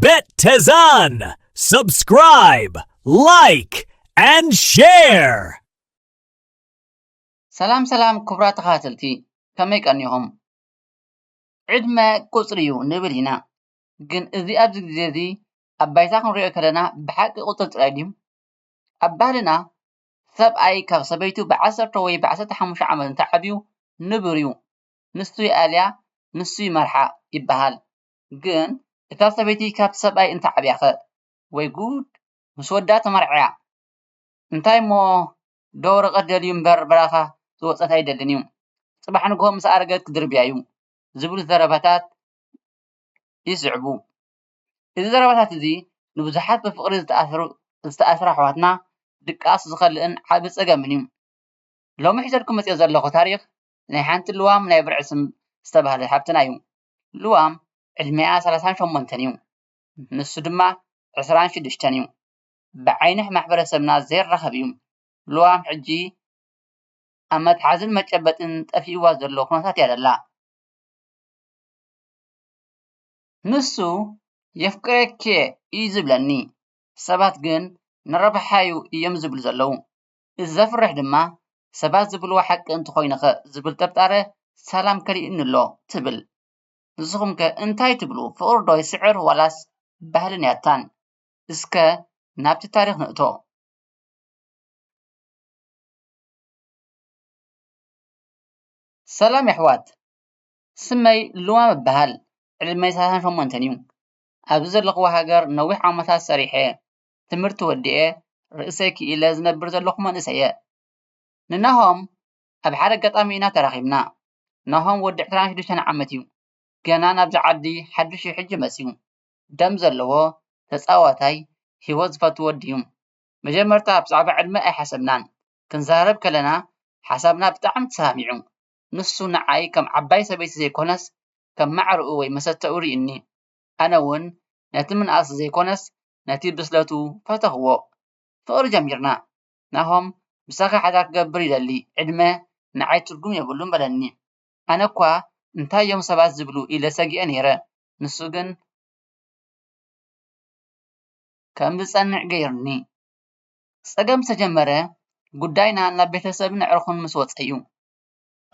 Bet Tezan. Subscribe, like, and share. ሰላም ሰላም ክቡራት ተኸታተልቲ፣ ከመይ ቀኒኹም? ዕድመ ቁጽሪ እዩ ንብል ኢና፣ ግን እዚ ኣብዚ ግዜ እዚ ኣብ ባይታ ክንሪኦ ከለና ብሓቂ ቁጽሪ ጥራይ ድዩ? ኣብ ባህልና ሰብኣይ ካብ ሰበይቱ ብዓሰርተ ወይ ብዓሰርተ ሓሙሽተ ዓመት እንተዓብዩ ንቡር እዩ። ንሱ ይኣልያ፣ ንሱ ይመርሓ ይበሃል። ግን እታ ሰበይቲ ካብ ሰብኣይ እንተዓብያኸ? ወይ ጉድ! ምስ ወዳ ተመርዕያ። እንታይ እሞ ዶ ወረቐት ደልዩ እምበር በራኻ ዝወጸት ኣይደልን እዩ። ጽባሕ ንግሆ ምስ ኣረገት ክድርብያ እዩ ዝብሉ ዘረባታት ይስዕቡ። እዚ ዘረባታት እዚ ንብዙሓት ብፍቕሪ ዝተኣስሩ ዝተኣስራ ኣሕዋትና ድቃስ ዝኸልእን ዓቢ ጸገምን እዩ። ሎሚ ሒዘልኩም መጽዮ ዘለኹ ታሪኽ ናይ ሓንቲ ልዋም ናይ ብርዒ ስም ዝተባህለ ሓብትና እዩ። ልዋም ዕድሜኣ ሰላሳን ሸሞንተን እዩ። ንሱ ድማ ዕስራን ሽዱሽተን እዩ። ብዓይንሕ ማሕበረሰብና ዘይራኸብ እዩ። ልዋም ሕጂ ኣብ መትሓዝን መጨበጥን ጠፊእዋ ዘሎ ኩነታት እያ ዘላ። ንሱ የፍቅረኪ እዩ ዝብለኒ፣ ሰባት ግን ንረብሓዩ እዮም ዝብሉ ዘለዉ። እዚ ዘፍርሕ ድማ ሰባት ዝብልዎ ሓቂ እንተኾይኑኸ ዝብል ጥርጣረ ሰላም ከሊእኒ ኣሎ ትብል። ንስኹምከ እንታይ ትብሉ? ፍቕሪ ዶ ይስዕር ዋላስ ባህልን ያታን? እስከ ናብቲ ታሪኽ ንእቶ። ሰላም የሕዋት፣ ስመይ ልዋም እበሃል። ዕድመይ ሰላሳን ሸሞንተን እዩ። ኣብዚ ዘለኽዎ ሃገር ነዊሕ ዓመታት ሰሪሐ፣ ትምህርቲ ወዲኤ፣ ርእሰይ ክኢለ ዝነብር ዘለኹ መንእሰይ እየ። ንናሆም ኣብ ሓደ ኣጋጣሚ ኢና ተራኺብና። ናሆም ወዲ ዕስራን ሽዱሽተን ዓመት እዩ። ገና ናብዚ ዓዲ ሓዱሽ እዩ ሕጂ መጺኡ። ደም ዘለዎ፣ ተጻዋታይ፣ ህይወት ዝፈቱ ወዲ እዩ። መጀመርታ ብዛዕባ ዕድመ ኣይሓሰብናን። ክንዛረብ ከለና ሓሳብና ብጣዕሚ ተሰማሚዑ። ንሱ ንዓይ ከም ዓባይ ሰበይቲ ዘይኮነስ ከም ማዕረኡ ወይ መሰተኡ ርእዩኒ። ኣነ እውን ነቲ ምንኣስ ዘይኮነስ ነቲ ብስለቱ ፈተኽዎ። ፍቕሪ ጀሚርና። ናሆም ምሳኻ ሓዳር ክገብር ይደሊ፣ ዕድመ ንዓይ ትርጉም የብሉን በለኒ። ኣነ እኳ እንታይ እዮም ሰባት ዝብሉ ኢለ ሰጊኤ ነይረ። ንሱ ግን ከም ዝጸንዕ ገይሩኒ። ጸገም ዝተጀመረ ጉዳይና ናብ ቤተሰብን ኣዕሩኽን ምስ ወጸ እዩ።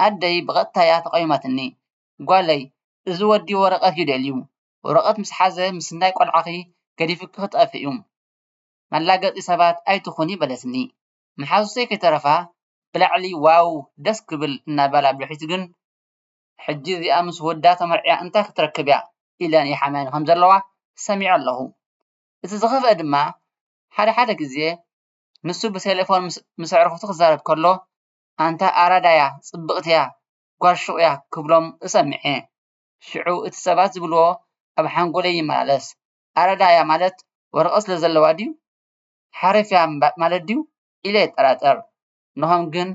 ኣደይ ብቐጥታ እያ ተቓዊማትኒ። ጓለይ፣ እዚ ወዲ ወረቐት እዩ ደልዩ። ወረቐት ምስ ሓዘ ምስናይ ቆልዓኺ ገዲፉኪ ክጠፍእ እዩ። መላገጺ ሰባት ኣይትኹኒ በለትኒ። መሓዙተይ ከይተረፋ ብላዕሊ ዋው ደስ ክብል እናበላ ብድሕሪት ግን ሕጂ እዚኣ ምስ ወዳ ተመርዕያ እንታይ ክትረክብ እያ ኢለን ይሓምያኒ ከም ዘለዋ ሰሚዐ ኣለኹ። እቲ ዝኸፍአ ድማ ሓደ ሓደ ግዜ ንሱ ብቴሌፎን ምስ ኣዕሩኽቱ ክዛረብ ከሎ ኣንታ ኣራዳ እያ፣ ጽብቕቲ እያ፣ ጓል ሹቕ እያ ክብሎም እሰምዕ እየ። ሽዑ እቲ ሰባት ዝብልዎ ኣብ ሓንጎለይ ይመላለስ። ኣራዳ እያ ማለት ወረቐት ስለ ዘለዋ ድዩ? ሓሪፍ እያ ማለት ድዩ? ኢለ ይጠራጠር። ንሆም ግን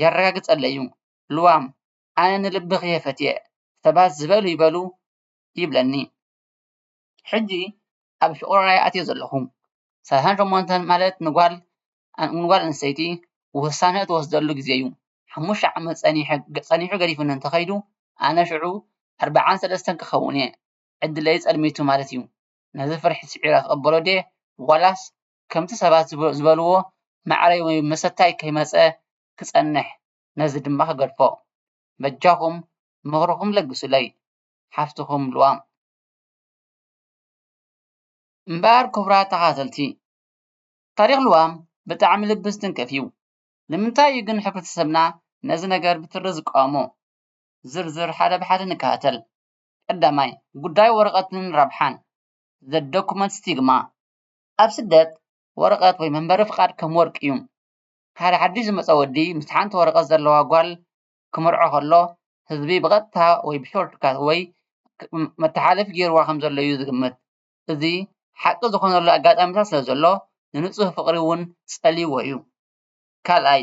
የረጋግጸለይ እዩ። ልዋም፣ ኣነ ንልብኺ እየ ፈትየ፣ ሰባት ዝበሉ ይበሉ ይብለኒ። ሕጂ ኣብ ሽቑራይ ኣትየ ዘለኹ። ሰላሳን ሸሞንተን ማለት ንጓል ንጓል ኣንስተይቲ ውሳነ እትወስደሉ ግዜ እዩ። ሓሙሽተ ዓመት ጸኒሑ ገዲፉኒ እንተኸይዱ ኣነ ሽዑ ኣርብዓን ሰለስተን ክኸውን እየ። ዕድለይ ጸልሚቱ ማለት እዩ። ነዚ ፍርሒ ስዒረ ክቕበሎ ድየ ዋላስ ከምቲ ሰባት ዝበልዎ ማዕረይ ወይ መሰታይ ከይመጸ ክጸንሕ ነዚ ድማ ክገድፎ? በጃኹም ምኽርኹም ለግሱለይ። ሓፍትኹም ልዋም። እምበኣር ክቡራት ተኸታተልቲ፣ ታሪኽ ልዋም ብጣዕሚ ልቢ ዝትንክፍ እዩ። ንምንታይ እዩ ግን ሕብረተሰብና ነዚ ነገር ብትሪ ዝቃወሞ? ዝርዝር ሓደ ብሓደ ንከታተል። ቀዳማይ፣ ጉዳይ ወረቐትን ረብሓን፣ the document stigma። ኣብ ስደት ወረቐት ወይ መንበሪ ፍቓድ ከም ወርቂ እዩ። ሓደ ሓድሽ ዝመጸ ወዲ ምስ ሓንቲ ወረቐት ዘለዋ ጓል ክምርዖ ከሎ ህዝቢ ብቐጥታ ወይ ብሾርትካት ወይ መተሓለፊ ገይርዋ ከም ዘሎ እዩ ዝግምት። እዚ ሓቂ ዝኾነሉ ኣጋጣሚታት ስለ ዘሎ ንንጹህ ፍቕሪ እውን ጸልይዎ እዩ። ካልኣይ፣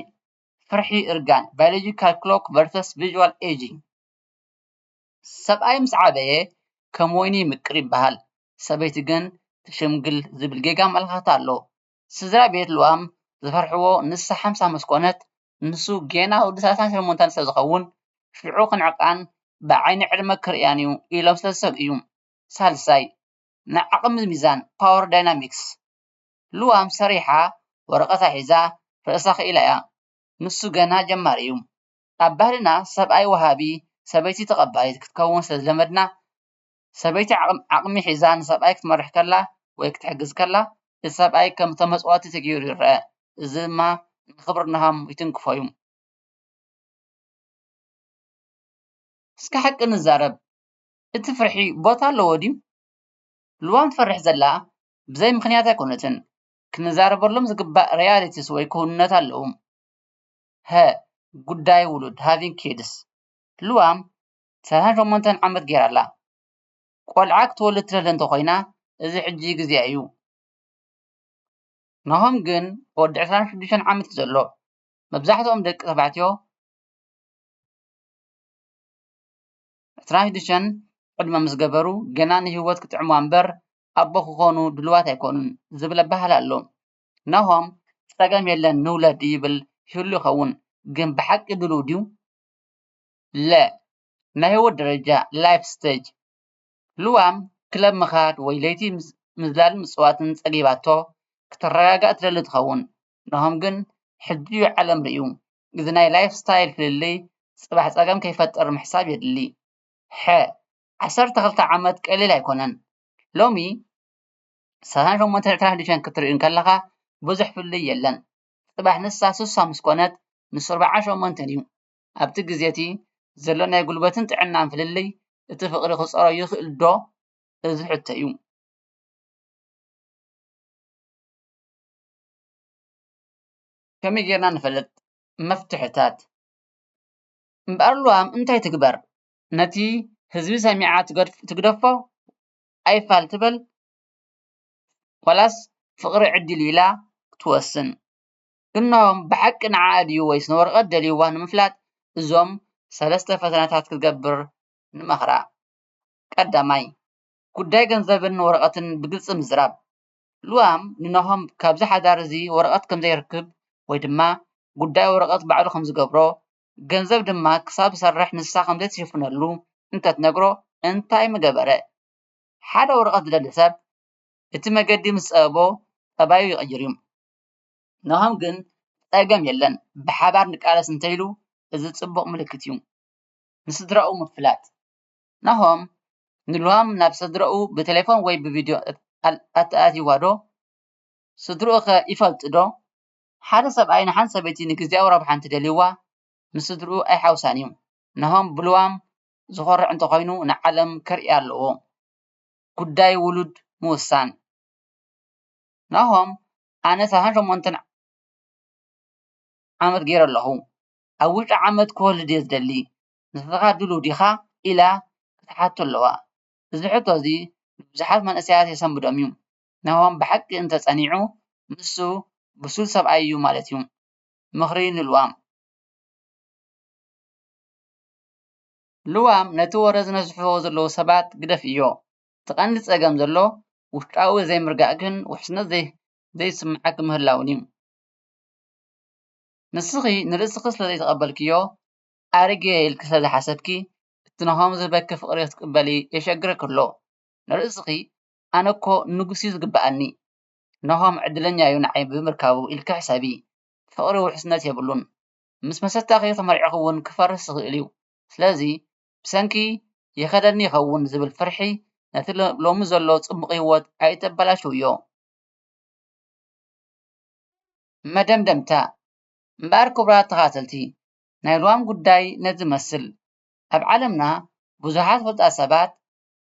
ፍርሒ እርጋን፣ biological clock versus visual aging። ሰብኣይ ምስ ዓበየ ከም ወይኒ ይምቅር ይበሃል፣ ሰበይቲ ግን ትሽምግል ዝብል ጌጋ ኣመለኻኽታ ኣሎ። ስድራ ቤት ልዋም ዝፈርሕዎ ንሳ ሓምሳ ምስ ኮነት ንሱ ጌና ወዲ ሰላሳን ሸሞንተን ስለ ዝኸውን ሽዑ ክንዕቃን ብዓይኒ ዕድመ ክርእያን እዩ ኢሎም ስለ ዝሰግኡ እዩ። ሳልሳይ፣ ንዓቕሚ ሚዛን፣ power dynamics። ልዋም ሰሪሓ፣ ወረቐታ ሒዛ፣ ርእሳ ክኢላ እያ። ንሱ ገና ጀማሪ እዩ። ኣብ ባህልና ሰብኣይ ወሃቢ፣ ሰበይቲ ተቐባሊት ክትከውን ስለ ዝለመድና፣ ሰበይቲ ዓቕም-፣ ዓቕሚ ሒዛ ንሰብኣይ ክትመርሕ ከላ ወይ ክትሕግዝ ከላ፣ እቲ ሰብኣይ ከም ተመጽዋቲ ተገይሩ ይረአ። እዚ ድማ ንኽብርናሆም ይትንክፎ እዩ። እስከ ሓቂ ንዛረብ፣ እቲ ፍርሒ ቦታ ኣለዎ ድዩ? ልዋም ትፈርሕ ዘላ ብዘይ ምኽንያት ኣይኮነትን። ክንዛረበሎም ዝግባእ ሪያሊቲስ ወይ ክውንነት ኣለዎም። ሀ፣ ጉዳይ ውሉድ፣ ሃቪንግ ኪድስ። ልዋም ሰላሳን ሸሞንተን ዓመት ገይራ ኣላ። ቆልዓ ክትወልድ ትደሊ እንተኾይና፣ እዚ ሕጂ ግዜኣ እዩ። ናሆም ግን ወዲ ዕስራን ሽዱሽተን ዓመት እዩ ዘሎ። መብዛሕትኦም ደቂ ተባዕትዮ ዕስራን ሽዱሽተን ዕድመ ምስ ገበሩ፣ ገና ንህይወት ክጥዕምዋ እምበር፣ ኣቦ ክኾኑ ድሉዋት ኣይኮኑን ዝብል ኣበሃህላ ኣሎ። ናሆም፣ ጸገም የለን ንውለድ ይብል ይህሉ ይኸውን፣ ግን ብሓቂ ድሉው ድዩ? ለ፣ ናይ ህይወት ደረጃ፣ ላይፍ ስቴጅ። ልዋም ክለብ ምኻድ ወይ ለይቲ ምስ-፣ ምዝላልን ምጽዋትን ጸጊባቶ ክትረጋጋእ ትደሊ ትኸውን። ናሆም ግን ሕጂ እዩ ዓለም ርእዩ። እዚ ናይ ላይፍ ስታይል ፍልልይ ጽባሕ ጸገም ከይፈጥር ምሕሳብ የድሊ። ሐ፣ ዓሰርተ ክልተ ዓመት ቀሊል ኣይኮነን። ሎሚ ሰላሳን ሸሞንተን ዕስራን ሽዱሽተን ክትርኢ እንከለኻ ብዙሕ ፍልልይ የለን። ጽባሕ ንሳ ስሳ ምስ ኮነት ንሱ ኣርብዓን ሸሞንተን እዩ። ኣብቲ ግዜ እቲ ዘሎ ናይ ጉልበትን ጥዕናን ፍልልይ እቲ ፍቕሪ ክጸሮ ይኽእል ዶ? እዚ ሕቶ እዩ። ከመይ ጌርና ንፈልጥ? መፍትሕታት። እምበኣር ልዋም እንታይ ትግበር? ነቲ ህዝቢ ሰሚዓ ትገድፍ-፣ ትግደፎ? ኣይፋል ትበል? ዋላስ ፍቕሪ ዕድል ኢላ ክትወስን? ግናሆም ብሓቂ ንዓኣ ድዩ ወይስ ንወረቐት ደልይዋ ንምፍላጥ እዞም ሰለስተ ፈተነታት ክትገብር ንመኽራ። ቀዳማይ፣ ጉዳይ ገንዘብን ወረቐትን ብግልጺ ምዝራብ። ልዋም ንናሆም ካብዚ ሓዳር እዚ ወረቐት ከም ዘይርክብ ወይ ድማ ጉዳይ ወረቐት ባዕሉ ከም ዝገብሮ፣ ገንዘብ ድማ ክሳብ ዝሰርሕ ንሳ ከም ዘይትሽፍነሉ እንተትነግሮ እንታይ ምገበረ? ሓደ ወረቐት ዝደሊ ሰብ እቲ መገዲ ምስ ጸበቦ ጠባዩ ይቕይር እዩ። ናሆም ግን ጸገም የለን፣ ብሓባር ንቃለስ እንተኢሉ፣ እዚ ጽቡቕ ምልክት እዩ። ንስድራኡ ምፍላጥ። ናሆም ንልዋም ናብ ስድራኡ ብቴሌፎን ወይ ብቪድዮ ኣል-፣ ኣተኣትይዋ ዶ? ስድርኡ ኸ ይፈልጡ ዶ? ሓደ ሰብኣይ ንሓንቲ ሰበይቲ ንግዝያዊ ረብሓ እንተደልይዋ፣ ምስ ስድርኡ ኣይሓውሳን እዩ። ናሆም ብልዋም ዝኾርዕ እንተኾይኑ ንዓለም ከርእያ ኣለዎ። ጉዳይ ውሉድ ምውሳን። ናሆም፣ ኣነ ሰላሳን ሸሞንተን ዓመት ገይረ ኣለኹ። ኣብ ውሽጢ ዓመት ክወልድ እየ ዝደሊ። ንስኻ ድሉው ዲኻ? ኢላ ክትሓቶ ኣለዋ። እዚ ሕቶ እዚ ንብዙሓት መንእሰያት የሰንብዶም እዩ። ናሆም ብሓቂ እንተጸኒዑ፣ ንሱ ብሱል ሰብኣይ እዩ ማለት እዩ። ምኽሪ ንልዋም። ልዋም ነቲ ወረ ዝነዝሕዎ ዘለዉ ሰባት ግደፍዮ። እቲ ቀንዲ ጸገም ዘሎ ውሽጣዊ ዘይምርጋእክን ውሕስነት ዘይ-፣ ዘይስምዓኪ ምህላውን እዩ። ንስኺ ንርእስኺ ስለ ዘይተቐበልክዮ፣ ኣረጊየ ኢልኪ ስለ ዝሓሰብኪ፣ እቲ ናሆም ዝህበኪ ፍቕሪ ክትቅበሊ የሸግረኪ ኣሎ። ንርእስኺ፣ ኣነ እኮ ንጉስ እዩ ዝግብኣኒ፣ ናሆም ዕድለኛ እዩ ንዓይ ብምርካቡ ኢልኪ ሕሰቢ። ፍቕሪ ውሕስነት የብሉን። ምስ መሰታኺ ተመርዒኺ እውን ክፈርስ ይኽእል እዩ። ስለዚ፣ ብሰንኪ ይኸደኒ ይኸውን ዝብል ፍርሒ ነቲ ሎ-፣ ሎሚ ዘሎ ጽቡቕ ህይወት ኣይተበላሽውዮ። መደምደምታ። እምበኣር ክቡራት ተኻተልቲ፣ ናይ ልዋም ጉዳይ ነዚ ይመስል። ኣብ ዓለምና ብዙሓት ፍሉጣት ሰባት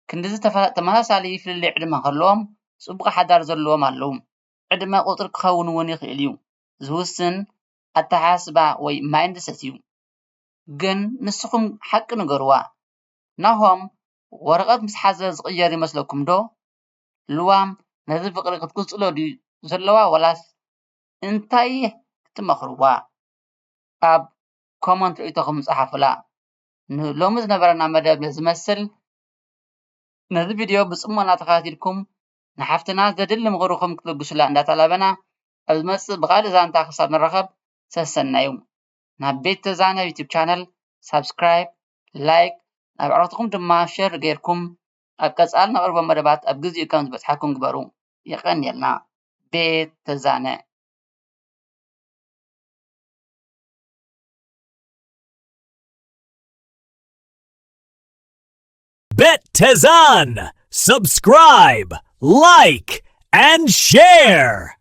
ክንድዚ ተፈ-፣ ተመሳሳሊ ፍልልይ ዕድመ ከለዎም ጽቡቕ ሓዳር ዘለዎም ኣለዉ። ዕድመ ቁጽሪ ክኸውን እውን ይኽእል እዩ። ዝውስን ኣተሓሳስባ ወይ ማይንድሰት እዩ። ግን ንስኹም ሓቂ ንገርዋ። ናሆም ወረቐት ምስ ሓዘ ዝቕየር ይመስለኩም ዶ? ልዋም ነዚ ፍቕሪ ክትቅጽሎ ድዩ ዘለዋ፣ ዋላስ እንታይ ክትመኽርዋ? ኣብ ኮመንት ርእይቶኹም ጸሓፉላ። ንሎሚ ዝነበረና መደብ ነዚ ይመስል። ነዚ ቪድዮ ብጽሞና ተኸታቲልኩም ንሓፍትና ዘድሊ ምኽርኹም ክትልግሱላ እንዳተላበና፣ ኣብ ዝመጽእ ብኻልእ ዛንታ ክሳብ ንራኸብ ሰሰናዩ። ናብ ቤት ተዛነ ዩቱብ ቻነል ሳብስክራይብ፣ ላይክ፣ ናብ ኣዕሩኽትኩም ድማ ሸር ጌርኩም ኣብ ቀጻሊ ነቕርቦ መደባት ኣብ ግዚኡ ከም ዝበጽሓኩም ግበሩ። የቐንየልና። ቤት ተዛነ። Bet Tezan! Subscribe, like, and share!